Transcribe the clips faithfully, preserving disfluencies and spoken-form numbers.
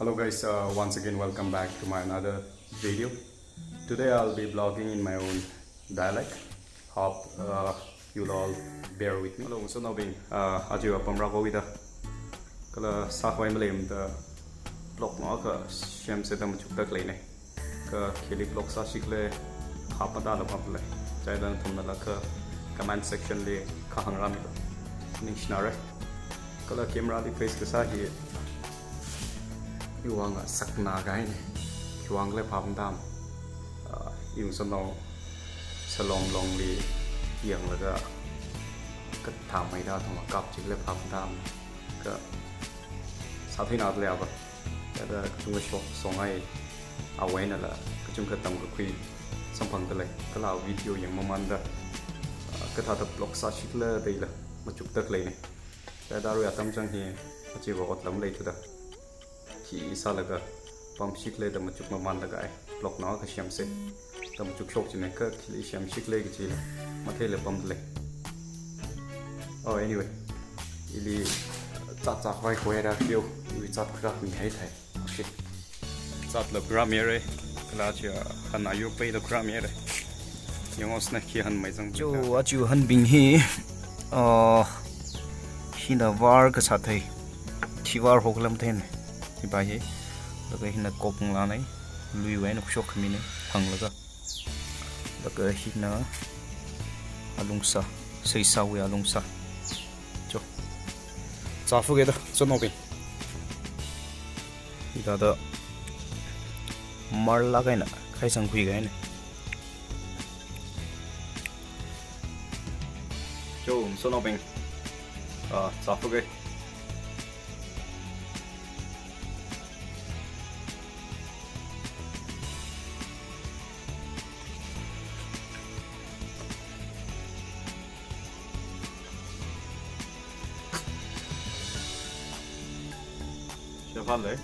Hello guys, uh, once again welcome back to my another video. Today I'll be vlogging in my own dialect. Hope uh, you'll all bear with me. Hello, ngasotnaobing. Uh, aja apam rākhuida. Kala sākhavai maleimada vlog na akha semse da machukda khaleina. Kha khili vlog sāsi khala phap matāla phap lei. Chieina nathumnala kha comment section li kha hāngrāmilu. Ningshinare. Kala camera li face kasā hi iwui vang sakna kahaina. Khiwui vang khala phap matam. Ah, iwui ngasotnao Salom Longli yanglaga kathāmeida thong kapchi khala phap matam. Kha sāthuina leiya ba. Thāda kachungkha shok songai, awui einala kachungkha tamkakhui samphangda lei. Kala video yangmamanda, ah, kathāda vlog sāsi khala da ila machukda khaleina. Thāda arui atam chang hi aja va otla maleithuda. Khi sālaga pamsi khala da machukmamanda kha ai vlog na akha semse da machukshok china, kha khili semsi khala kachila matheila pamda lei. Oh, anyway. Ili zat zat khavai khuira kyo, ili zat khuirāmihai thai. Okay. Zatla khuirāmira, kala chi, ah, han ayur peila khuirāmira. Yangosna khi hanmei zang. Cho, aja hanbing hi, ah, hina var kasā thei. Khi var hoklam thei ne. Hi ba hi. Laga hina kopung la nai. Luiwui eina khuishok khamina. Hānglaga. Laga hina alungsa, seisāwui alungsa. Cho. Zāfa kida, ngasotnaobing. Hithāda marlāk eina khaisang khui kahaina. Cho, ngasotnaobing. Ah, zāfa kida. Shaphan lei.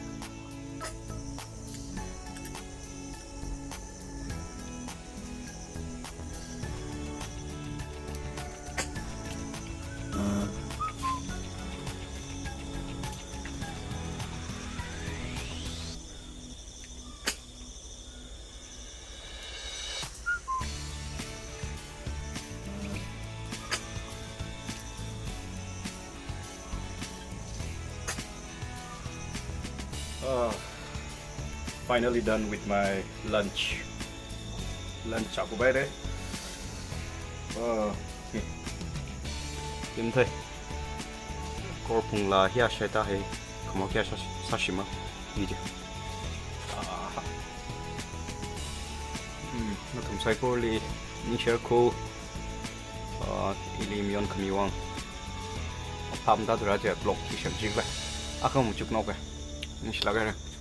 Ah, finally done with my lunch. Lunch chākhuipaira. Ah, hmm. Lim thei. Korphung la hiya shaita hai. Kamo hiya sha-, sashima. Ije. Ah. Hmm, nathum saikorali ningshare ko. Ah, ili mayon khami vang. Phap matāda rāja vlog hi semching khala. Akha machuknao kha. Ningshilāk haira.